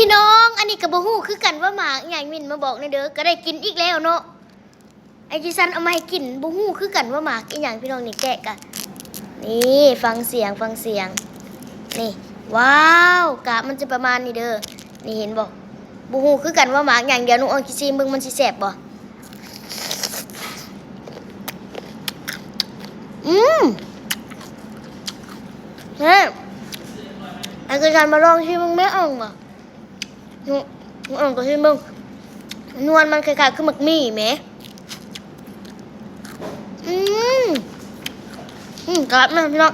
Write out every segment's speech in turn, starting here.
ພີ່ນ້ອງ ອັນນີ້ກໍບໍ່ຮູ້ຄືກັນວ່າໝາກອີ່ຫຍັງ ມິນມາບອກແດ່ເດີ. ກໍໄດ້ກິນອີກແລ້ວເນາະ ໄອ້ຈີຊັນເອົາມາໃຫ້ກິນ ບໍ່ຮູ້ຄືກັນວ່າໝາກອີ່ຫຍັງ ພີ່ນ້ອງ. ນີ້ແກະກະ ນີ້ ຟັງສຽງ ຟັງສຽງ ນີ້ ວ້າວ ກາບມັນຈະປະມານນີ້ເດີ. ນີ້ເຫັນບໍ່? ບໍ່ຮູ້ຄືກັນວ່າໝາກຫຍັງ. ດຽວນ້ອງອອງຊິຊີມເບິ່ງ ມັນຊິແຊບບໍ່? ອືມ ແມ່ ໄອ້ຄືກັນ ມາລອງຊີມເບິ່ງແມ່ອ່ອງບໍ່? ອືມ ແມ່ອ່ອງກໍຊີມເບິ່ງ ນວນມັນຄ້າຍໆຄືໝາກໝີ່ແໝ. ອືມ ອືມ ກະລັດແມ່ພີ່ນ້ອງ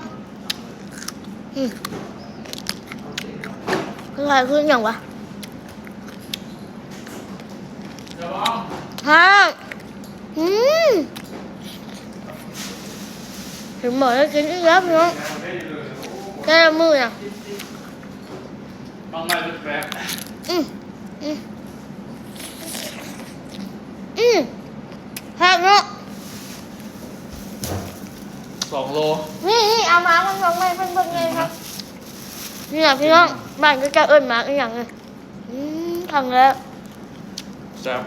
ອືມ ຄ້າຍໆຄືຫຍັງວະ? ຮະ ອືມ ເຫັນໝໍໄດ້ກິນອີກແລ້ວພີ່ນ້ອງ ແຕ່ລະມື້ນະ ອືມ ອືມ ອືມ ແຊບເນາະ ສອງໂລ ນີ້ ນີ້ ເອົາມາເບິ່ງ ເບິ່ງໃຫ້ເພິ່ນເບິ່ງແດ່ເນາະ. ນີ້ລະພີ່ນ້ອງ ບ້ານເຂົາເຈົ້າເອີ້ນໝາກອີ່ຫຍັງນີ້? ອືມ ຄັ້ງແລກ ແຊບ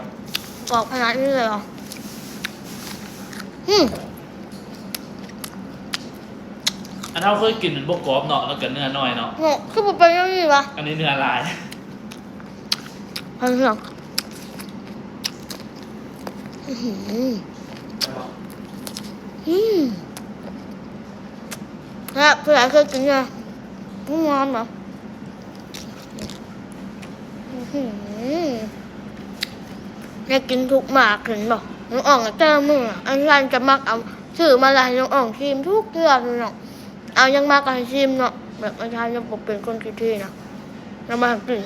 ກອບຂະໜາດນີ້ເລີຍຫວາ? ອືມ ອັນເຮົາເຄີຍກິນມັນບໍ່ກອບເນາະ ແລ້ວກໍເນື້ອໜ້ອຍເນາະ. ເນາະ ຄືບໍ່ເປັນແນວນີ້ຫວາ? ອັນນີ້ເນື້ອຫຼາຍ ເອົາເນາະ ອືມ ອືມ ແຊບ ຜູ້ໃດເຄີຍກິນນະ ມັນຫວານບໍ່? ອືມ ໄດ້ກິນທຸກໝາກ ເຫັນບໍ່? ນ້ອງອອງແຕ່ລະມື້ນະ ອັນນັ້ນຈະມັກເອົາ ຊື້ມາແລ້ວໃຫ້ນ້ອງອອງຊີມທຸກເທື່ອພີ່ນ້ອງ. ເອົາຫຍັງມາກໍໃຫ້ຊີມເນາະ ແບບອັນນັ້ນຍັງບໍ່ເປັນຄົນຂີ້ຖີ່ນະ ແລ້ວມາໃຫ້ກິນ.